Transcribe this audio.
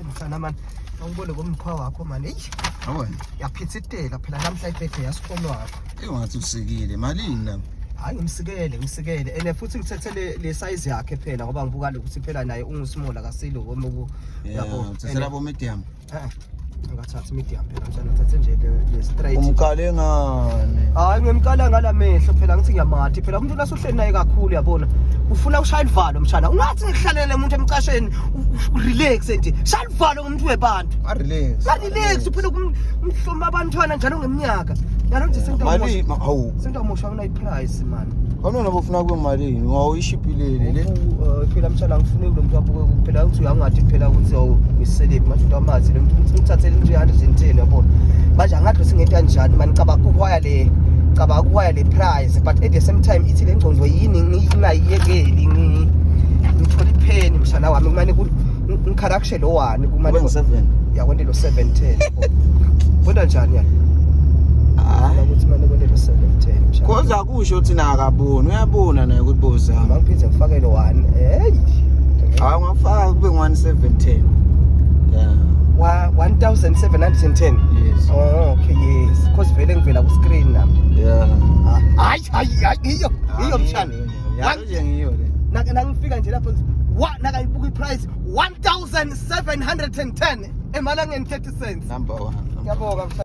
Mfana mani, awubone komkhwa wakho mani. Eyi, Awona. yaphithitela phela namhla ibhede yasikholo wakho. Engathi usikile malini la? Hayi ngimsikele, ngimsikele. Ene futhi ngithethe le size yakhe phela ngoba ngibuka lokuthi phela naye ungusimola kasilo ngoba Yabo, uthathela bo medium. Eh. Angathathi medium phela mshana, ngithathe nje le straight. Umkale ngani? Hayi ngimkala ngalamehlo phela ngithi ngiyamathi phela umuntu lasuhleli naye kakhulu yabona. Ufuna ushaya ivalo mshana. Ungathi ngihlalele umuntu emcasheni relax nje. Shaya ivalo ngomuntu webantu. A relax. La relax phela kumhloma abantwana njalo ngeminyaka. Yalo nje Mali sento hawu. sento amosha una iprice man. Kanona bofuna kube malini? Ngawuyishipilele le. Phela mshana ngifune lo muntu abuke phela uthi uyangathi phela ukuthi awu ngiselebhi manje umuntu amazi lo muntu ngithathele 310 yabona. Manje angathi singento kanjani mani cabanga ukuhwaya le cabanga ukuhwaya le price but at the same time ithi le ngcondo yini ngingayiyekeli ngithola ipheni mshana wami kumane ngikharakushe lo wani kumane Kube ngu-7. yakwente lo 710 kwenta njani yani Hayi. ukuthi mane kwente lo 710 mshana. Khoza kusho ukuthi na akaboni, uyabona naye ukuthi bozama. Mangiphinde ngifake lo 1 hey. Hayi ungafaka kube ngu-1710. Yeah. Wa 1710. Yes. Oh, okay, yes. Cause vele ngivela ku screen nami. Yeah. Hayi hayi hayi iyo iyo mshana. Ya nje ngiyo le. Nake nangifika nje lapho wa nakayibuka iprice 1710 emalangeni 30 cents. Number 1. Ngiyabonga mshana.